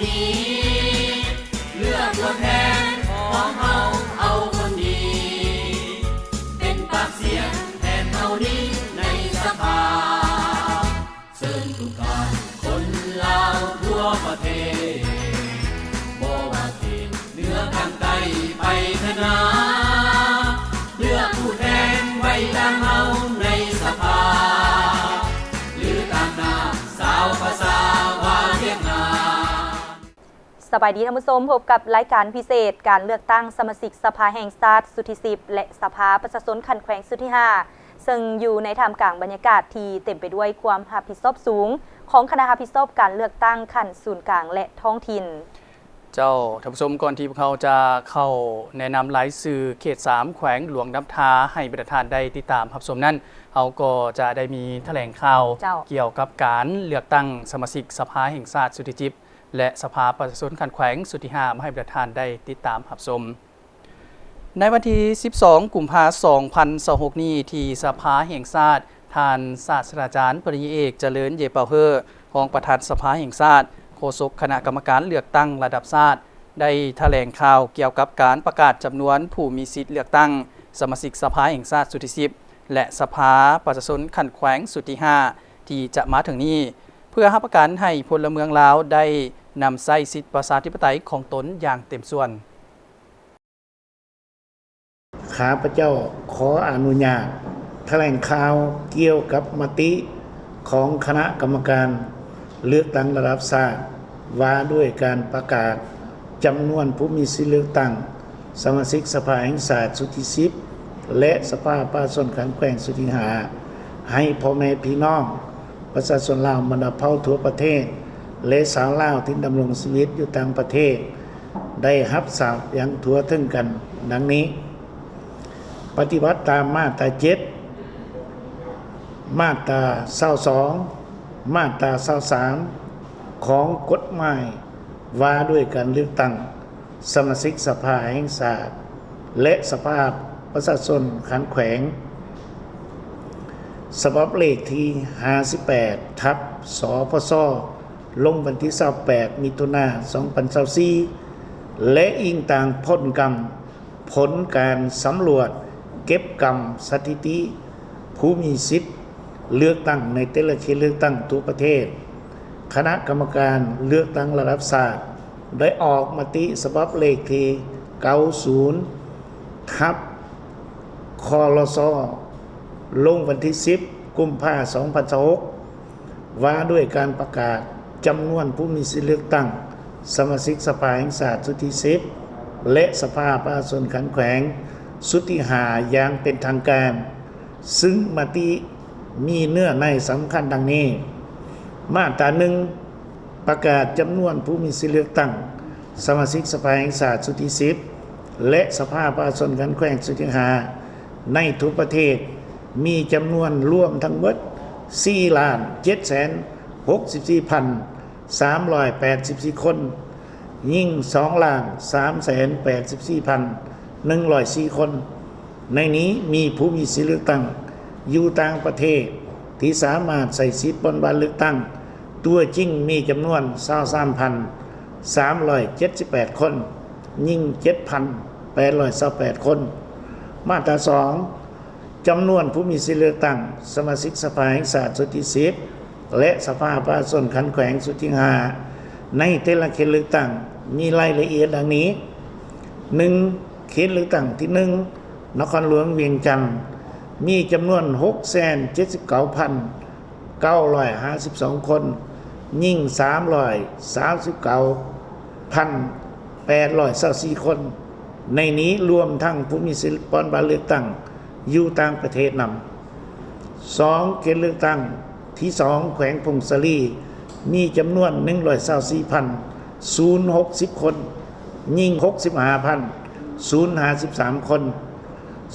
ນີ້ ເລືອກຕົວແທນຂອງເຮົາເອົາຄົນດີ ເປັນປາກສຽງແທນເຮົານີ້ໃນສະພາ. ເຊີນທຸກທ່ານຄົນລາວທົ່ວປະເທດ ບໍ່ວ່າເຂດເໜືອກາງໃຕ້ໄປທະນາ ເລືອກຜູ້ແທນໄວ້ຕາມເຮົາໃນສະພາ ຫຼືຕາມໜ້າຊາວພາສາວ່າວຽກງານ. ສະບາຍດີທ່ານຜູ້ຊົມ, ພົບກັບລາຍການພິເສດ ການເລືອກຕັ້ງສະມາຊິກສະພາແຫ່ງຊາດຊຸດທີສິບ ແລະ ສະພາປະຊາຊົນຂັ້ນແຂວງຊຸດທີຫ້າ ເຊິ່ງຢູ່ໃນທ່າມກາງບັນຍາກາດທີ່ເຕັມໄປດ້ວຍຄວາມຮັບຜິດຊອບສູງ ຂອງຄະນະຮັບຜິດຊອບການເລືອກຕັ້ງຂັ້ນສູນກາງ ແລະ ທ້ອງຖິ່ນ. ເຈົ້າ, ທ່ານຜູ້ຊົມ, ກ່ອນທີ່ພວກເຮົາຈະເຂົ້າແນະນຳລາຍຊື່ເຂດສາມ ແຂວງຫຼວງນ້ຳທາ ໃຫ້ບັນດາທ່ານໄດ້ຕິດຕາມຮັບຊົມນັ້ນ, ເຮົາກໍຈະໄດ້ມີຖະແຫຼງຂ່າວ ເຈົ້າ ກ່ຽວກັບການເລືອກຕັ້ງສະມາຊິກສະພາແຫ່ງຊາດຊຸດທີສິບ ແລະ ສະພາປະຊາຊົນຂັ້ນແຂວງຊຸດທີຫ້າ ມາໃຫ້ບັນດາທ່ານໄດ້ຕິດຕາມຮັບຊົມ. ໃນວັນທີສິບສອງ ກຸມພາ ສອງພັນຊາວຫົກນີ້ ທີ່ສະພາແຫ່ງຊາດ, ທ່ານສາດສະດາຈານ ປະລິນຍາເອກ ຈະເລີນ ເຢປາວເຮີ ຮອງປະທານສະພາແຫ່ງຊາດ, ໂຄສົກຄະນະກຳມະການເລືອກຕັ້ງລະດັບຊາດ ໄດ້ຖະແຫຼງຂ່າວກ່ຽວກັບການປະກາດຈຳນວນຜູ້ມີສິດເລືອກຕັ້ງສະມາຊິກສະພາແຫ່ງຊາດຊຸດທີສິບ ແລະ ສະພາປະຊາຊົນຂັ້ນແຂວງຊຸດທີຫ້າ ທີ່ຈະມາເຖິງນີ້, ເພື່ອຮັບປະກັນໃຫ້ພົນລະເມືອງລາວໄດ້ນຳໃຊ້ສິດປະຊາທິປະໄຕຂອງຕົນຢ່າງເຕັມສ່ວນ. ຂ້າພະເຈົ້າຂໍອະນຸຍາດຖະແຫຼງຂ່າວກ່ຽວກັບມະຕິຂອງຄະນະກຳມະການເລືອກຕັ້ງລະດັບຊາດ ວ່າດ້ວຍການປະກາດຈຳນວນຜູ້ມີສິດເລືອກຕັ້ງສະມາຊິກສະພາແຫ່ງຊາດຊຸດທີສິບ ແລະ ສະພາປະຊາຊົນຂັ້ນແຂວງຊຸດທີຫ້າ ໃຫ້ພໍ່ແມ່ພີ່ນ້ອງປະຊາຊົນລາວບັນດາເຜົ່າທົ່ວປະເທດ ແລະ ຊາວລາວທີ່ດຳລົງຊີວິດຢູ່ຕ່າງປະເທດ ໄດ້ຮັບຊາບຢ່າງທົ່ວເຖິງກັນດັ່ງນີ້. ປະຕິບັດຕາມມາດຕາເຈັດ, ມາດຕາຊາວສອງ, ມາດຕາຊາວສາມ ຂອງກົດໝາຍວ່າດ້ວຍການເລືອກຕັ້ງສະມາຊິກສະພາແຫ່ງຊາດ ແລະ ສະພາປະຊາຊົນຂັ້ນແຂວງ ສະບັບເລກທີຫ້າສິບແປດ ທັບ ສພຊ ລົງວັນທີຊາວແປດ ມິຖຸນາ ສອງພັນຊາວສີ່ ແລະ ອີງຕາມຜົນກຳ ຜົນການສຳຫຼວດເກັບກຳສະຖິຕິຜູ້ມີສິດເລືອກຕັ້ງໃນແຕ່ລະເຂດເລືອກຕັ້ງທົ່ວປະເທດ, ຄະນະກຳມະການເລືອກຕັ້ງລະດັບຊາດ ໄດ້ອອກມະຕິສະບັບເລກທີເກົ້າສິບ ທັບ ຄລຊ ລົງວັນທີສິບ ກຸມພາ ສອງພັນຊາວຫົກ ວ່າດ້ວຍການປະກາດຈຳນວນຜູ້ມີສິດເລືອກຕັ້ງສະມາຊິກສະພາແຫ່ງຊາດຊຸດທີສິບ ແລະ ສະພາປະຊາຊົນຂັ້ນແຂວງຊຸດທີຫ້າ ຢ່າງເປັນທາງການ, ຊຶ່ງມະຕິມີເນື້ອໃນສຳຄັນດັ່ງນີ້. ມາດຕາໜຶ່ງ ປະກາດຈຳນວນຜູ້ມີສິດເລືອກຕັ້ງສະມາຊິກສະພາແຫ່ງຊາດຊຸດທີສິບ ແລະ ສະພາປະຊາຊົນຂັ້ນແຂວງຊຸດທີຫ້າ ໃນທົ່ວປະເທດ ມີຈຳນວນລວມທັງໝົດ ສີ່ລ້ານເຈັດແສນຫົກສິບສີ່ພັນສາມຮ້ອຍແປດສິບສີ່ຄົນ, ຍິງ ສອງລ້ານສາມແສນແປດສິບສີ່ພັນໜຶ່ງຮ້ອຍສີ່ຄົນ. ໃນນີ້ມີຜູ້ມີສິດເລືອກຕັ້ງຢູ່ຕ່າງປະເທດທີ່ສາມາດໃຊ້ສິດປ່ອນບັດເລືອກຕັ້ງຕົວຈິງ ມີຈຳນວນຊາວສາມພັນສາມຮ້ອຍເຈັດສິບແປດຄົນ, ຍິງເຈັດພັນແປດຮ້ອຍຊາວແປດຄົນ. ມາດຕາສອງ ຈຳນວນຜູ້ມີສິດເລືອກຕັ້ງສະມາຊິກສະພາແຫ່ງຊາດຊຸດທີສິບ ແລະ ສະພາປະຊາຊົນຂັ້ນແຂວງຊຸດທີຫ້າ ໃນແຕ່ລະເຂດເລືອກຕັ້ງ ມີລາຍລະອຽດດັ່ງນີ້. ໜຶ່ງ ເຂດເລືອກຕັ້ງທີໜຶ່ງ ນະຄອນຫຼວງວຽງຈັນ ມີຈຳນວນຫົກແສນເຈັດສິບເກົ້າພັນເກົ້າຮ້ອຍຫ້າສິບສອງຄົນ, ຍິງສາມຮ້ອຍສາມສິບເກົ້າພັນແປດຮ້ອຍຊາວສີ່ຄົນ, ໃນນີ້ລວມທັງຜູ້ມີສິດປ່ອນບັດເລືອກຕັ້ງຢູ່ຕ່າງປະເທດນຳ. ສອງ ເຂດເລືອກຕັ້ງທີສອງ ແຂວງຜົ້ງສາລີ ມີຈຳນວນໜຶ່ງຮ້ອຍຊາວສີ່ພັນສູນຫົກສິບຄົນ, ຍິງຫົກສິບຫ້າພັນສູນຫ້າສິບສາມຄົນ.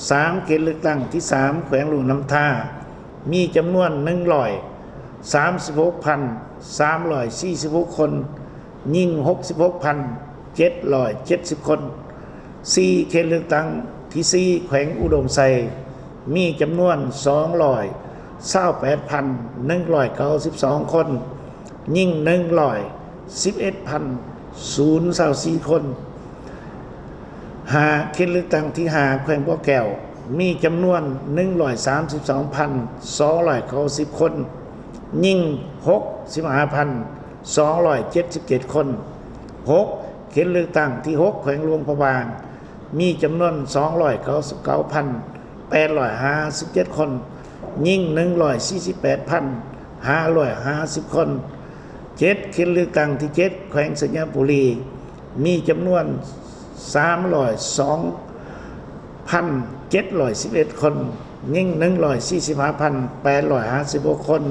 ສາມ ເຂດເລືອກຕັ້ງທີສາມ ແຂວງຫຼວງນ້ຳທາ ມີຈຳນວນໜຶ່ງຮ້ອຍສາມສິບຫົກພັນສາມຮ້ອຍສີ່ສິບຫົກຄົນ, ຍິງຫົກສິບຫົກພັນເຈັດຮ້ອຍເຈັດສິບຄົນ. ສີ່ ເຂດເລືອກຕັ້ງທີສີ່ ແຂວງອຸດົມໄຊ ມີຈຳນວນສອງຮ້ອຍຊາວແປດພັນໜຶ່ງຮ້ອຍເກົ້າສິບສອງຄົນ, ຍິງໜຶ່ງຮ້ອຍ ສິບເອັດພັນສູນຊາວສີ່ຄົນ. ຫ້າ ເຂດເລືອກຕັ້ງທີຫ້າ ແຂວງບໍ່ແກ້ວ ມີຈຳນວນໜຶ່ງຮ້ອຍສາມສິບສອງພັນສອງຮ້ອຍເກົ້າສິບຄົນ, ຍິງຫົກສິບຫ້າພັນສອງຮ້ອຍເຈັດສິບເຈັດຄົນ. ຫົກ ເຂດເລືອກຕັ້ງທີຫົກ ແຂວງຫຼວງພະບາງ ມີຈຳນວນສອງຮ້ອຍເກົ້າສິບເກົ້າພັນແປດຮ້ອຍຫ້າສິບເຈັດຄົນ, ຍິງໜຶ່ງຮ້ອຍສີ່ສິບແປດພັນຫ້າຮ້ອຍຫ້າສິບຄົນ. ເຈັດ ເຂດເລືອກຕັ້ງທີເຈັດ ແຂວງໄຊຍະບູລີ ມີຈຳນວນສາມຮ້ອຍສອງພັນເຈັດຮ້ອຍສິບເອັດຄົນ, ຍິງໜຶ່ງຮ້ອຍສີ່ສິບຫ້າພັນແປດຮ້ອຍຫ້າສິບຫົກຄົນ.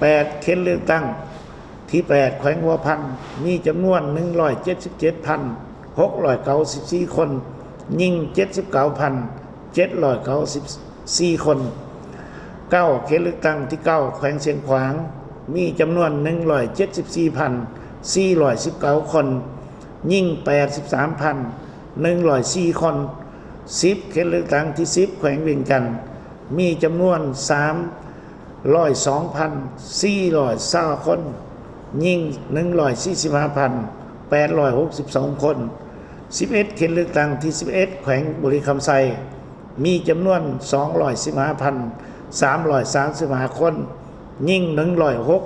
ແປດ ເຂດເລືອກຕັ້ງທີແປດ ແຂວງຫົວພັນ ມີຈຳນວນໜຶ່ງຮ້ອຍເຈັດສິບເຈັດພັນຫົກຮ້ອຍເກົ້າສິບສີ່ຄົນ, ຍິງເຈັດສິບເກົ້າພັນເຈັດຮ້ອຍເກົ້າສິບສີ່ຄົນ. ເກົ້າ ເຂດເລືອກຕັ້ງທີເກົ້າ ແຂວງຊຽງຂວາງ ມີຈຳນວນໜຶ່ງຮ້ອຍເຈັດສິບສີ່ພັນສີ່ຮ້ອຍສິບເກົ້າຄົນ, ຍິງແປດສິບສາມພັນໜຶ່ງຮ້ອຍສີ່ຄົນ. ສິບ ເຂດເລືອກຕັ້ງທີສິບ ແຂວງວຽງຈັນ ມີຈຳນວນສາມຮ້ອຍສອງພັນສີ່ຮ້ອຍຊາວຄົນ, ຍິງໜຶ່ງຮ້ອຍສີ່ສິບຫ້າພັນແປດຮ້ອຍຫົກສິບສອງຄົນ. ສິບເອັດ ເຂດເລືອກຕັ້ງທີສິບເອັດ ແຂວງບໍລິຄຳໄຊ ມີຈຳນວນສອງຮ້ອຍສິບຫ້າພັນສາມຮ້ອຍສາມສິບຫ້າຄົນ, ຍິງໜຶ່ງຮ້ອຍຫົກ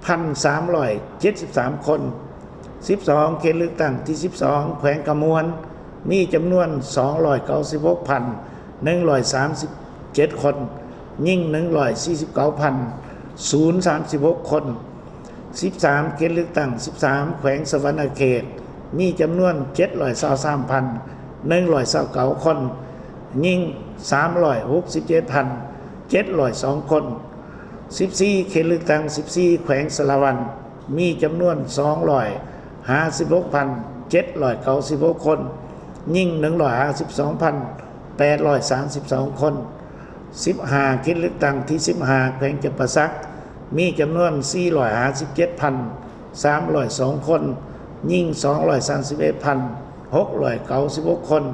ພັນສາມຮ້ອຍເຈັດສິບສາມຄົນ. ສິບສອງ ເຂດເລືອກຕັ້ງທີສິບສອງ ແຂວງຄຳມ່ວນ ມີຈຳນວນສອງຮ້ອຍເກົ້າສິບຫົກພັນໜຶ່ງຮ້ອຍສາມສິບເຈັດຄົນ, ຍິງໜຶ່ງຮ້ອຍສີ່ສິບເກົ້າພັນສາມສິບຫົກຄົນ. ສິບສາມ ເຂດເລືອກຕັ້ງສິບສາມ ແຂວງສະຫວັນນະເຂດ ມີຈຳນວນເຈັດຮ້ອຍຊາວສາມພັນໜຶ່ງຮ້ອຍຊາວເກົ້າຄົນ, ຍິງສາມຮ້ອຍຫົກສິບເຈັດພັນເຈັດຮ້ອຍສອງຄົນ. ສິບສີ່ ເຂດເລືອກຕັ້ງສິບສີ່ ແຂວງສາລະວັນ ມີຈຳນວນສອງຮ້ອຍຫ້າສິບຫົກພັນເຈັດຮ້ອຍເກົ້າສິບຫົກຄົນ, ຍິງໜຶ່ງຮ້ອຍຫ້າສິບສອງພັນແປດຮ້ອຍສາມສິບສອງຄົນ. ສິບຫ້າ ເຂດເລືອກຕັ້ງທີສິບຫ້າ ແຂວງຈຳປາສັກ ມີຈຳນວນສີ່ຮ້ອຍຫ້າສິບເຈັດພັນສາມຮ້ອຍສອງຄົນ, ຍິງສອງຮ້ອຍສາມສິບເອັດພັນຫົກຮ້ອຍເກົ້າສິບຫົກຄົນ.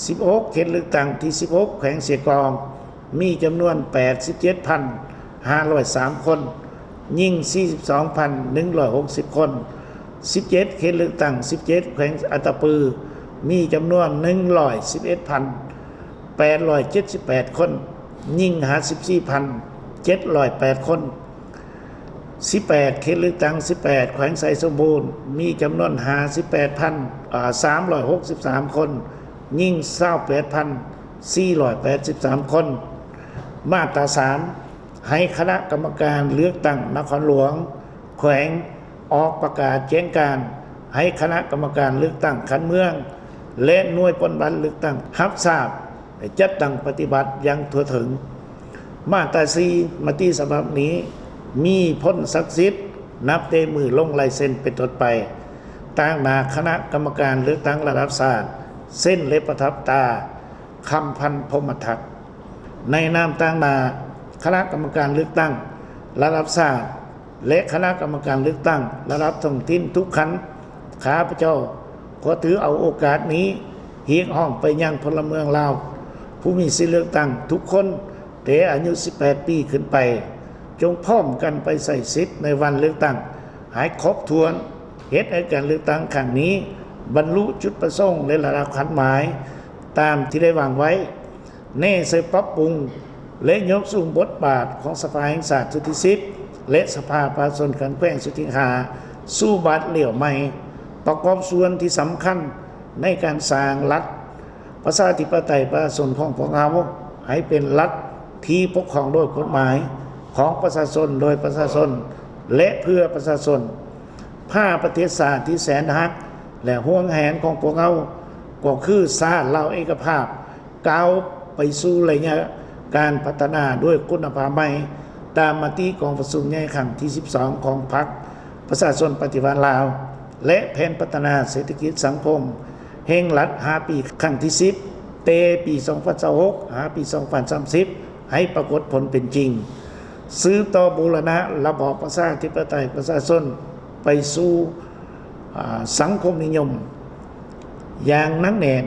ສິບຫົກ ເຂດເລືອກຕັ້ງທີສິບຫົກ ແຂວງເຊກອງ ມີຈຳນວນແປດສິບເຈັດພັນຫ້າຮ້ອຍສາມຄົນ, ຍິງສີ່ສິບສອງພັນໜຶ່ງຮ້ອຍຫົກສິບຄົນ. ສິບເຈັດ ເຂດເລືອກຕັ້ງສິບເຈັດ ແຂວງອັດຕະປື ມີຈຳນວນໜຶ່ງຮ້ອຍສິບເອັດພັນແປດຮ້ອຍເຈັດສິບແປດຄົນ, ຍິງຫ້າສິບສີ່ພັນເຈັດຮ້ອຍແປດຄົນ. ສິບແປດ ເຂດເລືອກຕັ້ງສິບແປດ ແຂວງໄຊສົມບູນ ມີຈຳນວນຫ້າສິບແປດພັນ ເອີ ສາມຮ້ອຍຫົກສິບສາມຄົນ, ຍິງຊາວແປດພັນສີ່ຮ້ອຍແປດສິບສາມຄົນ. ມາດຕາສາມ ໃຫ້ຄະນະກຳມະການເລືອກຕັ້ງນະຄອນຫຼວງ ແຂວງ ອອກປະກາດແຈ້ງການໃຫ້ຄະນະກຳມະການເລືອກຕັ້ງຂັ້ນເມືອງ ແລະ ໜ່ວຍປົນບັດເລືອກຕັ້ງຮັບຊາບ ແລະ ຈັດຕັ້ງປະຕິບັດຢ່າງທົ່ວເຖິງ. ມາດຕາສີ່ ມະຕິສະບັບນີ້ມີຜົນສັກສິດນັບແຕ່ມື້ລົງລາຍເຊັນເປັນຕົ້ນໄປ ຕາງໜ້າຄະນະກຳມະການເລືອກຕັ້ງລະດັບຊາດ ເຊັນ ແລະ ປະທັບຕາ ຄຳພັນ ພົມມະທັດ. ໃນນາມຕາງໜ້າຄະນະກຳມະການເລືອກຕັ້ງລະດັບຊາດ ແລະ ຄະນະກຳມະການເລືອກຕັ້ງລະດັບທ້ອງຖິ່ນທຸກຂັ້ນ, ຂ້າພະເຈົ້າຂໍຖືເອົາໂອກາດນີ້ຮຽກຮ້ອງໄປຍັງພົນລະເມືອງລາວຜູ້ມີສິດເລືອກຕັ້ງທຸກຄົນ ແຕ່ອາຍຸສິບແປດປີຂຶ້ນໄປ, ຈົ່ງພ້ອມກັນໄປໃຊ້ສິດໃນວັນເລືອກຕັ້ງໃຫ້ຄົບຖ້ວນ, ເຮັດໃຫ້ການເລືອກຕັ້ງຄັ້ງນີ້ບັນລຸຈຸດປະສົງ ແລະ ລະດັບຄາດໝາຍຕາມທີ່ໄດ້ວາງໄວ້. ແນໃສ່ປັບປຸງ ແລະ ຍົກສູງບົດບາດຂອງສະພາແຫ່ງຊາດຊຸດທີສິບ ແລະ ສະພາປະຊາຊົນຂັ້ນແຂວງຊຸດທີຫ້າ ສູ່ບາດລ້ຽວໃໝ່, ປະກອບສ່ວນທີ່ສຳຄັນໃນການສ້າງລັດປະຊາທິປະໄຕປະຊາຊົນຂອງພວກເຮົາ ໃຫ້ເປັນລັດທີ່ປົກຄອງໂດຍກົດໝາຍ ຂອງປະຊາຊົນ ໂດຍປະຊາຊົນ ແລະ ເພື່ອປະຊາຊົນ. ພາປະເທດຊາດທີ່ແສນຮັກ ແລະ ຫວງແຫນຂອງພວກເຮົາ ກໍຄືຊາດລາວເອກະພາບ ກ້າວໄປສູ່ໄລຍະການພັດທະນາດ້ວຍຄຸນນະພາບໃໝ່ ຕາມມະຕິກອງປະຊຸມໃຫຍ່ຄັ້ງທີສິບສອງ ຂອງພັກປະຊາຊົນປະຕິວັດລາວ ແລະ ແຜນພັດທະນາເສດຖະກິດສັງຄົມແຫ່ງລັດຫ້າປີຄັ້ງທີສິບ ແຕ່ປີສອງພັນຊາວຫົກ ຫາປີສອງພັນສາມສິບ ໃຫ້ປາກົດຜົນເປັນຈິງ, ສືບຕໍ່ບູລະນະລະບອບປະຊາທິປະໄຕປະຊາຊົນໄປສູ່ ອາ ສັງຄົມນິຍົມຢ່າງໜັກແໜ້ນ.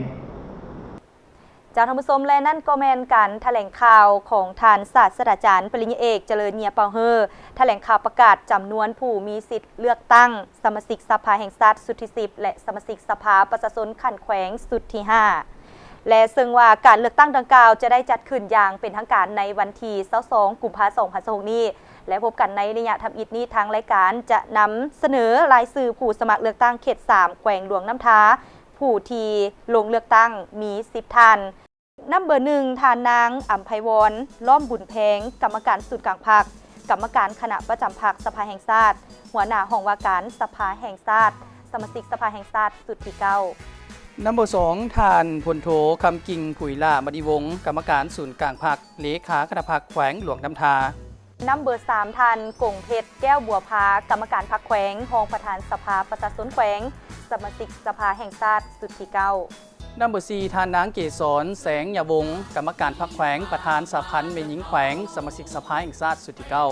ເຈົ້າທ່ານຜູ້ຊົມ ແລະ ນັ້ນກໍແມ່ນການຖະແຫຼງຂ່າວຂອງທ່ານສາດສະດາຈານປະລິນຍາເອກ ຈະເລີນ ເຍຍເປົາເຮີ ຖະແຫຼງຂ່າວປະກາດຈຳນວນຜູ້ມີສິດເລືອກຕັ້ງສະມາຊິກສະພາແຫ່ງຊາດຊຸດທີສິບ ແລະ ສະມາຊິກສະພາປະຊາຊົນຂັ້ນແຂວງຊຸດທີຫ້າ ແລະ ເຊິ່ງວ່າການເລືອກຕັ້ງດັ່ງກ່າວຈະໄດ້ຈັດຂຶ້ນຢ່າງເປັນທາງການໃນວັນທີຊາວສອງ ກຸມພາ ສອງພັນຊາວຫົກນີ້ ແລະ ພົບກັນໃນໄລຍະທຳອິດນີ້ ທາງລາຍການຈະນຳສະເໜີລາຍຊື່ຜູ້ສະໝັກເລືອກຕັ້ງເຂດສາມ ແຂວງຫຼວງນ້ຳທາ ຜູ້ທີ່ລົງເລືອກຕັ້ງມີສິບທ່ານ. ນຳເບີໜຶ່ງ ທ່ານນາງ ອຳໄພວອນ ລ້ອມບຸນແພງ ກຳມະການສູນກາງພັກ, ກຳມະການຄະນະປະຈຳພັກສະພາແຫ່ງຊາດ, ຫົວໜ້າຫ້ອງວ່າການສະພາແຫ່ງຊາດ, ສະມາຊິກສະພາແຫ່ງຊາດຊຸດທີເກົ້າ. ນຳເບີສອງ ທ່ານ ພົນໂທ ຄຳກິ່ງ ຜຸຍຫຼ້າມະນີວົງ ກຳມະການສູນກາງພັກ, ເລຂາຄະນະພັກແຂວງຫຼວງນ້ຳທາ. ນຳເບີສາມ ທ່ານ ກົງເພັດ ແກ້ວບົວພາ ກຳມະການພັກແຂວງ, ຮອງປະທານສະພາປະຊາຊົນແຂວງ, ສະມາຊິກສະພາແຫ່ງຊາດຊຸດທີເກົ້າ. ນຳເບີສີ່ ທ່ານນາງ ເກສອນ ແສງຍະວົງ ກຳມະການພັກແຂວງ, ປະທານສະຫະພັນແມ່ຍິງແຂວງ, ສະມາຊິກສະພາແຫ່ງຊາດຊຸດທີເກົ້າ.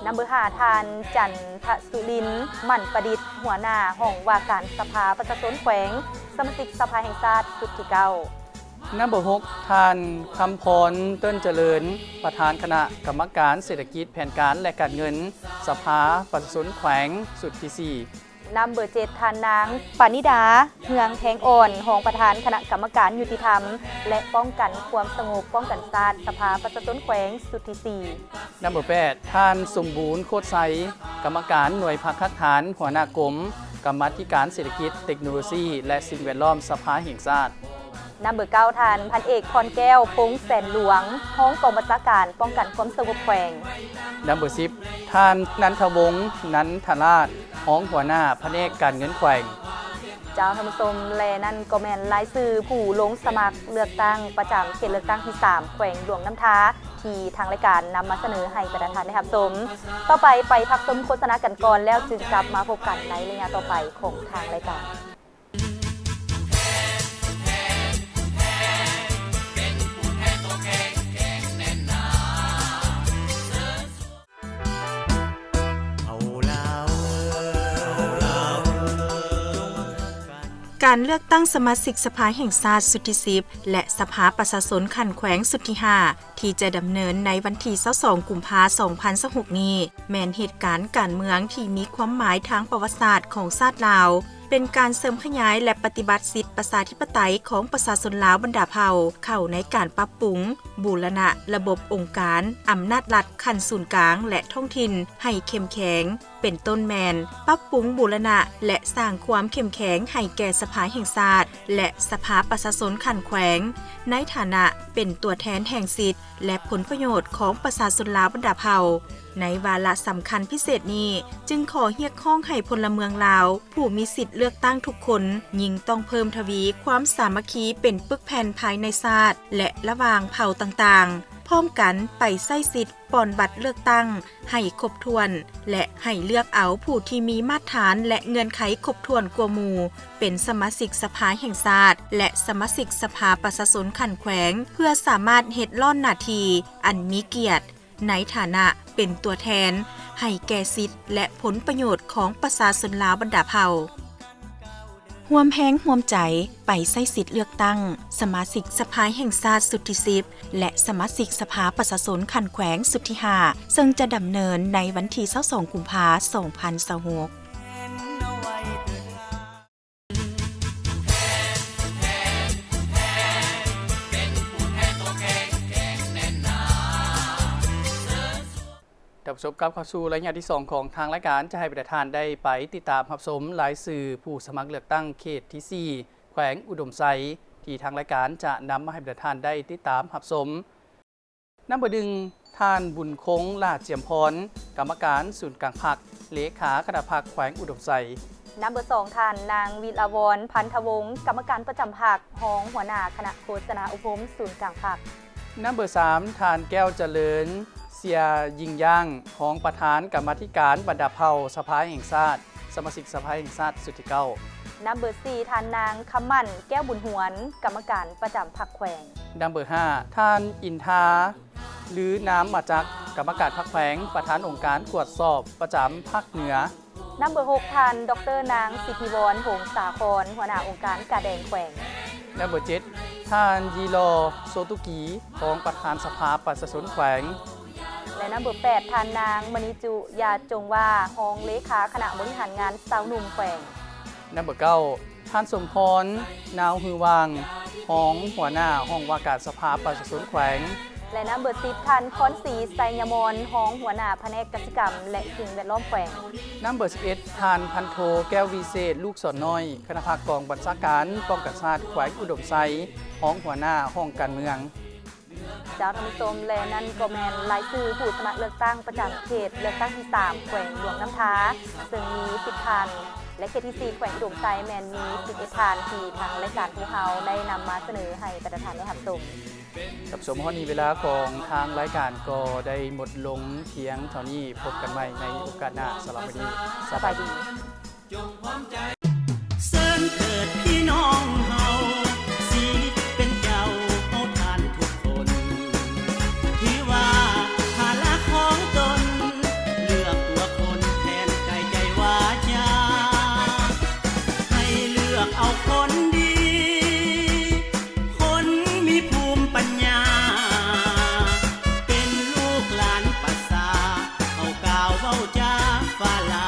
ນຳເບີຫ້າ ທ່ານ ຈັນທະສຸລິນ ໝັ້ນປະດິດ ຫົວໜ້າຫ້ອງວ່າການສະພາປະຊາຊົນແຂວງ, ສະມາຊິກສະພາແຫ່ງຊາດຊຸດທີເກົ້າ. ນຳເບີຫົກ ທ່ານ ຄຳພອນ ເຕີນຈະເລີນ ປະທານຄະນະກຳມະການເສດຖະກິດ, ແຜນການ ແລະ ການເງິນ ສະພາປະຊາຊົນແຂວງ ຊຸດທີສີ່. ນຳເບີເຈັດ ທ່ານນາງ ປານິດາ ເຮືອງແພງອ່ອນ ຮອງປະທານຄະນະກຳມະການຍຸຕິທຳ ແລະ ປ້ອງກັນຄວາມສະຫງົບ ປ້ອງກັນຊາດ ສະພາປະຊາຊົນແຂວງ ຊຸດທີສີ່. ນຳເບີແປດ ທ່ານ ສົມບູນ ໂຄດໄຊ ກຳມະການໜ່ວຍພັກຮາກຖານ ຫົວໜ້າກົມກຳມາທິການເສດຖະກິດ, ເຕັກໂນໂລຊີ ແລະ ສິ່ງແວດລ້ອມ ສະພາແຫ່ງຊາດ. ນຳເບີເກົ້າ ທ່ານ ພັນເອກ ພອນແກ້ວ ພົງແສນຫຼວງ ຮອງກອງບັນຊາການປ້ອງກັນຄວາມສະຫງົບແຂວງ. ນຳເບີສິບ ທ່ານ ນັນທະວົງ ນັນທະລາດ ຮອງຫົວໜ້າພະແນກການເງິນແຂວງ. ເຈົ້າທ່ານຜູ້ຊົມ ແລະ ນັ້ນກໍແມ່ນລາຍຊື່ຜູ້ລົງສະໝັກເລືອກຕັ້ງປະຈຳເຂດເລືອກຕັ້ງທີສາມ ແຂວງຫຼວງນ້ຳທາ ທີ່ທາງລາຍການນຳມາສະເໜີໃຫ້ບັນດາທ່ານໄດ້ຮັບຊົມ. ຕໍ່ໄປ ໄປພັກຊົມໂຄສະນາກັນກ່ອນ ແລ້ວຈຶ່ງກັບມາພົບກັນໃນໄລຍະຕໍ່ໄປຂອງທາງລາຍການ. ການເລືອກຕັ້ງສະມາຊິກສະພາແຫ່ງຊາດຊຸດທີສິບ ແລະ ສະພາປະຊາຊົນຂັ້ນແຂວງຊຸດທີຫ້າ ທີ່ຈະດຳເນີນໃນວັນທີຊາວສອງ ກຸມພາ ສອງພັນຊາວຫົກນີ້ ແມ່ນເຫດການການເມືອງທີ່ມີຄວາມໝາຍທາງປະຫວັດສາດຂອງຊາດລາວ, ເປັນການເສີມຂະຫຍາຍ ແລະ ປະຕິບັດສິດປະຊາທິປະໄຕຂອງປະຊາຊົນລາວບັນດາເຜົ່າ ເຂົ້າໃນການປັບປຸງ, ບູລະນະລະບົບອົງການອຳນາດລັດຂັ້ນສູນກາງ ແລະ ທ້ອງຖິ່ນໃຫ້ເຂັ້ມແຂງ, ເປັນຕົ້ນແມ່ນປັບປຸງ, ບູລະນະ ແລະ ສ້າງຄວາມເຂັ້ມແຂງໃຫ້ແກ່ສະພາແຫ່ງຊາດ ແລະ ສະພາປະຊາຊົນຂັ້ນແຂວງ ໃນຖານະເປັນຕົວແທນແຫ່ງສິດ ແລະ ຜົນປະໂຫຍດຂອງປະຊາຊົນລາວບັນດາເຜົ່າ. ໃນວາລະສຳຄັນພິເສດນີ້ ຈຶ່ງຂໍຮຽກຮ້ອງໃຫ້ພົນລະເມືອງລາວ ຜູ້ມີສິດເລືອກຕັ້ງທຸກຄົນ ຍິ່ງຕ້ອງເພີ່ມທະວີຄວາມສາມັກຄີເປັນປຶກແຜ່ນພາຍໃນຊາດ ແລະ ລະຫວ່າງເຜົ່າຕ່າງໆ, ພ້ອມກັນໄປໃຊ້ສິດປ່ອນບັດເລືອກຕັ້ງໃຫ້ຄົບຖ້ວນ ແລະ ໃຫ້ເລືອກເອົາຜູ້ທີ່ມີມາດຖານ ແລະ ເງື່ອນໄຂຄົບຖ້ວນກວ່າໝູ່ ເປັນສະມາຊິກສະພາແຫ່ງຊາດ ແລະ ສະມາຊິກສະພາປະຊາຊົນຂັ້ນແຂວງ ເພື່ອສາມາດເຮັດລ້ອນໜ້າທີ່ອັນມີກຽດ ໃນຖານະເປັນຕົວແທນໃຫ້ແກ່ສິດ ແລະ ຜົນປະໂຫຍດຂອງປະຊາຊົນລາວບັນດາເຜົ່າ. ຮ່ວມແຮງຮ່ວມໃຈໄປໃຊ້ສິດເລືອກຕັ້ງສະມາຊິກສະພາແຫ່ງຊາດຊຸດທີສິບ ແລະ ສະມາຊິກສະພາປະຊາຊົນຂັ້ນແຂວງຊຸດທີຫ້າ ເຊິ່ງຈະດຳເນີນໃນວັນທີຊາວສອງ ກຸມພາ ສອງພັນຊາວຫົກ. ທ່ານຜູ້ຊົມ ກັບເຂົ້າສູ່ໄລຍະທີສອງຂອງທາງລາຍການ ຈະໃຫ້ບັນດາທ່ານໄດ້ໄປຕິດຕາມຮັບຊົມລາຍຊື່ຜູ້ສະໝັກເລືອກຕັ້ງເຂດທີສີ່ ແຂວງອຸດົມໄຊ ທີ່ທາງລາຍການຈະນຳມາໃຫ້ບັນດາທ່ານໄດ້ຕິດຕາມຮັບຊົມ. ນຳເບີໜຶ່ງ ທ່ານ ບຸນຄົງ ຫຼ້າຈຽມພອນ ກຳມະການສູນກາງພັກ, ເລຂາຄະນະພັກແຂວງອຸດົມໄຊ. ນຳເບີສອງ ທ່ານ ນາງ ວິລາວອນ ພັນທະວົງ ກຳມະການປະຈຳພັກ, ຮອງຫົວໜ້າຄະນະໂຄສະນາອົບຮົມສູນກາງພັກ. ນຳເບີສາມ ທ່ານ ແກ້ວຈະເລີນ ເຊຍຍິງຢ່າງ ຮອງປະທານກຳມາທິການບັນດາເຜົ່າສະພາແຫ່ງຊາດ, ສະມາຊິກສະພາແຫ່ງຊາດຊຸດທີເກົ້າ. ນຳເບີສີ່ ທ່ານ ນາງ ຄຳໝັ້ນ ແກ້ວບຸນຫວນ ກຳມະການປະຈຳພັກແຂວງ. ນຳເບີຫ້າ ທ່ານ ອິນທາ ລືນາມມາຈັກ ກຳມະການພັກແຂວງ, ປະທານອົງການກວດສອບປະຈຳພາກເໜືອ. ນຳເບີຫົກ ທ່ານ ດອກເຕີ ນາງ ສິດທິວອນ ຫົງສາຄອນ ຫົວໜ້າອົງການກາແດງແຂວງ. ນຳເບີເຈັດ ທ່ ທ່ານ ຢີລໍ ໂຊຕຸກີ ຮອງປະທານສະພາປະຊາຊົນແຂວງ ແລະ ນຳເບີແປດ ທ່ານນາງ ມະນີຈຸ ຢາຈົງວາ ຮອງເລຂາຄະນະບໍລິຫານງານຊາວໜຸ່ມແຂວງ. ນຳເບີເກົ້າ ທ່ານ ສົມພອນ ນາວຮືຫວ່າງ ຮອງຫົວໜ້າຫ້ອງວ່າການສະພາປະຊາຊົນແຂວງ ແລະ ນຳເບີສິບ ທ່ານ ພອນສີ ໄຊຍະມອນ ຮອງຫົວໜ້າພະແນກກະສິກຳ ແລະ ສິ່ງແວດລ້ອມແຂວງ. ນຳເບີສິບເອັດ ທ່ານ ພັນໂທ ແກ້ວວິເສດ ລູກສອນນ້ອຍ ຄະນະພັກກອງບັນຊາການປ້ອງກັນຊາດແຂວງອຸດົມໄຊ ຮອງຫົວໜ້າຫ້ອງການເມືອງ. ເຈົ້າທ່ານຜູ້ຊົມ ແລະ ນັ້ນກໍແມ່ນລາຍຊື່ຜູ້ສະໝັກເລືອກຕັ້ງປະຈຳເຂດເລືອກຕັ້ງທີສາມ ແຂວງຫຼວງນ້ຳທາ ເຊິ່ງມີສິບທ່ານ ແລະ ເຂດທີສີ່ ແຂວງອຸດົມໄຊ ແມ່ນມີສິບເອັດທ່ານ ທີ່ທາງລາຍການພວກເຮົາໄດ້ນຳມາສະເໜີໃຫ້ບັນດາທ່ານໄດ້ຮັບຊົມ. ທ່ານຜູ້ຊົມ ຮອດນີ້ເວລາຂອງທາງລາຍການກໍໄດ້ໝົດລົງພຽງເທົ່ານີ້. ພົບກັນໃໝ່ໃນໂອກາດໜ້າ. ສຳລັບມື້ນີ້ ສະບາຍດີ. ເຊີນເທີດພີ່ນ້ອງເຮົາ ສິເປັນເຈົ້າເຮົາທ່ານທຸກຄົນ ທີ່ວ່າພາລະຂອງຕົນ ເລືອກຕົວຄົນແທນກາຍໃຈວາຈາ ໃຫ້ເລືອກເອົາຄົນດີ ຄົນມີພູມປັນຍາ ເປັນລູກຫຼານປະຊາ ເອົາກ່າວເວົ້າຈາຟ້າລາ